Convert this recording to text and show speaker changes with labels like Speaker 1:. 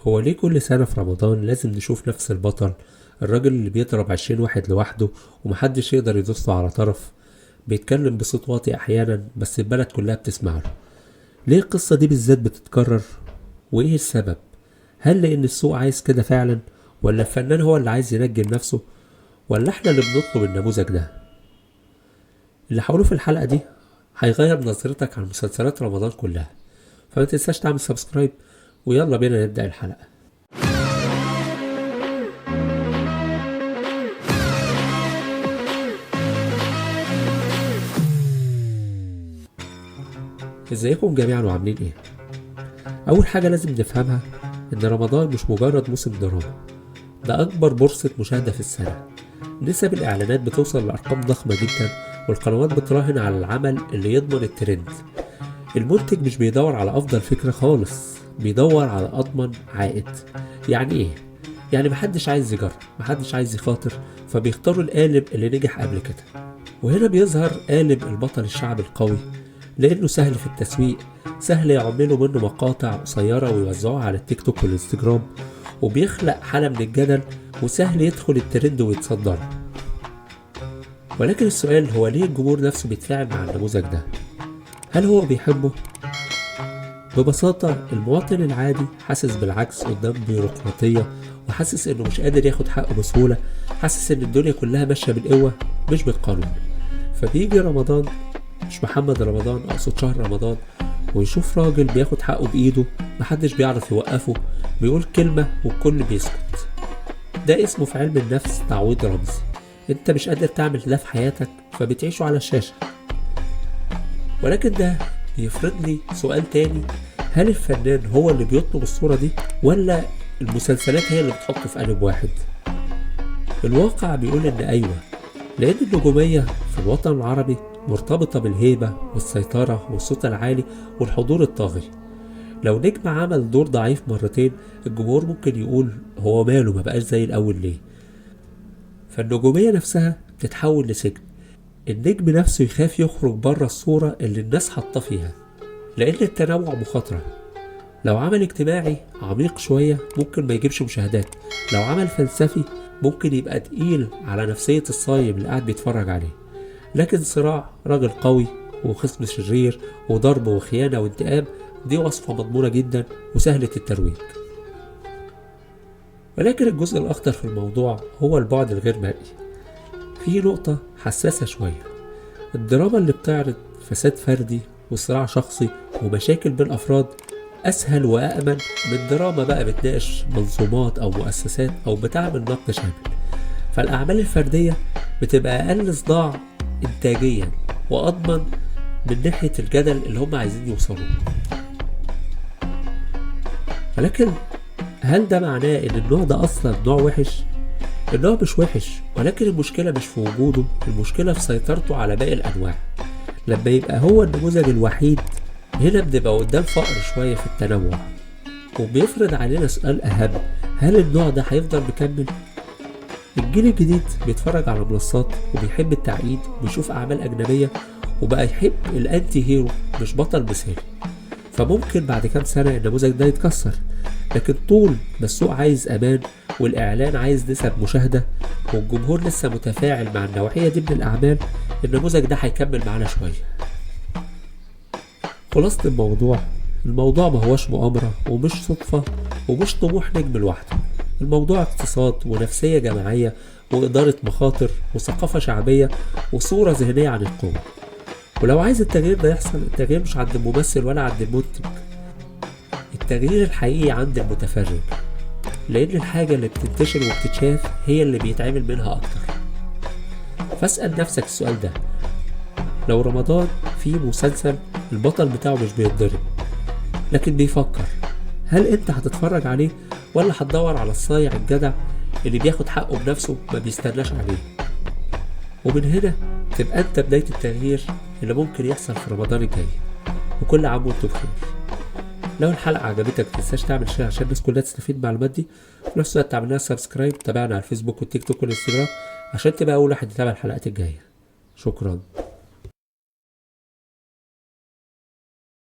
Speaker 1: هو ليه كل سنة في رمضان لازم نشوف نفس البطل، الراجل اللي بيضرب 20 واحد لوحده ومحدش يقدر يدوسله على طرف، بيتكلم بصوت واطي احيانا بس البلد كلها بتسمع له؟ ليه القصة دي بالذات بتتكرر؟ وايه السبب؟ هل لان السوق عايز كده فعلا، ولا الفنان هو اللي عايز ينجم نفسه، ولا احنا اللي بنطلب النموذج ده؟ اللي هقوله في الحلقة دي هيغير نظرتك عن مسلسلات رمضان كلها، فما تنساش تعمل subscribe، ويلا بينا نبدأ الحلقة. ازيكم جميعا وعاملين ايه؟ اول حاجة لازم نفهمها ان رمضان مش مجرد موسم دراما، ده اكبر بورصة مشاهدة في السنة. نسب الاعلانات بتوصل لارقام ضخمة جدا، والقنوات بتراهن على العمل اللي يضمن الترند. المنتج مش بيدور على افضل فكرة خالص، بيدور على اضمن عائد. يعني ايه؟ يعني محدش عايز يجرب، محدش عايز يخاطر، فبيختاروا القالب اللي نجح قبل كده. وهنا بيظهر قالب البطل الشعبي القوي، لانه سهل في التسويق، سهل يعملوا منه مقاطع قصيرة ويوزعوها على التيك توك والانستجرام، وبيخلق حالة من الجدل، وسهل يدخل الترند ويتصدره. ولكن السؤال هو ليه الجمهور نفسه بيتفاعل مع النموذج ده؟ هل هو بيحبه؟ ببساطة المواطن العادي حاسس بالعجز قدام بيروقراطية، وحاسس انه مش قادر ياخد حقه بسهولة، حاسس ان الدنيا كلها ماشية بالقوة مش بالقانون. فبيجي رمضان، مش محمد رمضان، اقصد شهر رمضان، ويشوف راجل بياخد حقه بايده، محدش بيعرف يوقفه، بيقول كلمة والكل بيسكت. ده اسمه في علم النفس تعويض رمزي. انت مش قادر تعمل ده في حياتك فبتعيشه على الشاشة. ولكن ده بيفرض لي سؤال تاني، هل الفنان هو اللي بيطلب الصورة دي، ولا المسلسلات هي اللي بتحطه في قالب واحد؟ الواقع بيقول ان ايوه، لان النجومية في الوطن العربي مرتبطة بالهيبة والسيطرة والصوت العالي والحضور الطاغي. لو نجم عمل دور ضعيف مرتين، الجمهور ممكن يقول هو ماله ما بقاش زي الأول ليه؟ فالنجومية نفسها بتتحول لسجن. النجم نفسه يخاف يخرج بره الصورة اللي الناس حاطاه فيها، لأن التنوع مخاطرة. لو عمل اجتماعي عميق شوية ممكن ما يجيبش مشاهدات، لو عمل فلسفي ممكن يبقى تقيل على نفسية الصايم اللي قاعد بيتفرج عليه. لكن صراع راجل قوي وخصم شرير وضرب وخيانة وانتقام، دي وصفة مضمونة جدا وسهلة الترويج. ولكن الجزء الأخطر في الموضوع هو البعد الغير مرئي. في نقطة حساسة شوية، الدراما اللي بتعرض فساد فردي وصراع شخصي ومشاكل بين أفراد أسهل وأأمن من دراما بقى بتناقش منظومات أو مؤسسات أو بتعمل نقد شامل. فالأعمال الفردية بتبقى أقل صداع إنتاجيا وأضمن من ناحية الجدل اللي هم عايزين يوصلوه. ولكن هل ده معناه إن النوع ده أصلا نوع وحش؟ النوع مش وحش، ولكن المشكلة مش في وجوده، المشكلة في سيطرته على باقي الأنواع. لما يبقى هو النموذج الوحيد، هنا بنبقى قدام فقر شوية في التنوع، وبيفرض علينا سؤال أهم، هل النوع ده هيفضل مكمل؟ الجيل الجديد بيتفرج على منصات وبيحب التعقيد وبيشوف أعمال أجنبية، وبقى يحب ال anti-hero مش بطل مثالي. فممكن بعد كام سنة النموذج ده يتكسر، لكن طول ما السوق عايز أمان والإعلان عايز نسب مشاهدة والجمهور لسه متفاعل مع النوعية دي من الأعمال، النموذج ده هيكمل معانا شوية. خلاصة الموضوع، الموضوع ما هوش مؤامرة ومش صدفة ومش طموح نجم لوحده. الموضوع اقتصاد ونفسية جماعية وإدارة مخاطر وثقافة شعبية وصورة ذهنية عن القوة. ولو عايز التغيير ده يحصل، التغيير مش عند الممثل ولا عند المنتج، التغيير الحقيقي عند المتفرج، لأن الحاجة اللي بتنتشر وبتتشاف هي اللي بيتعمل منها أكتر. فاسأل نفسك السؤال ده، لو رمضان فيه مسلسل البطل بتاعه مش بيتضرب لكن بيفكر، هل انت هتتفرج عليه ولا هتدور على الصايع الجدع اللي بياخد حقه بنفسه ما بيستناش عليه؟ ومن هنا تبقى انت بداية التغيير اللي ممكن يحصل في رمضان الجاي. وكل عام وانتم بخير. لو الحلقة عجبتك متنساش تعمل share عشان الناس كلها تستفيد من المعلومات دي، وفي نفس الوقت تعمل لنا subscribe، تابعنا على الفيسبوك والتيك توك والانستجرام عشان تبقى أول واحد يتابع الحلقات الجاية. شكرا.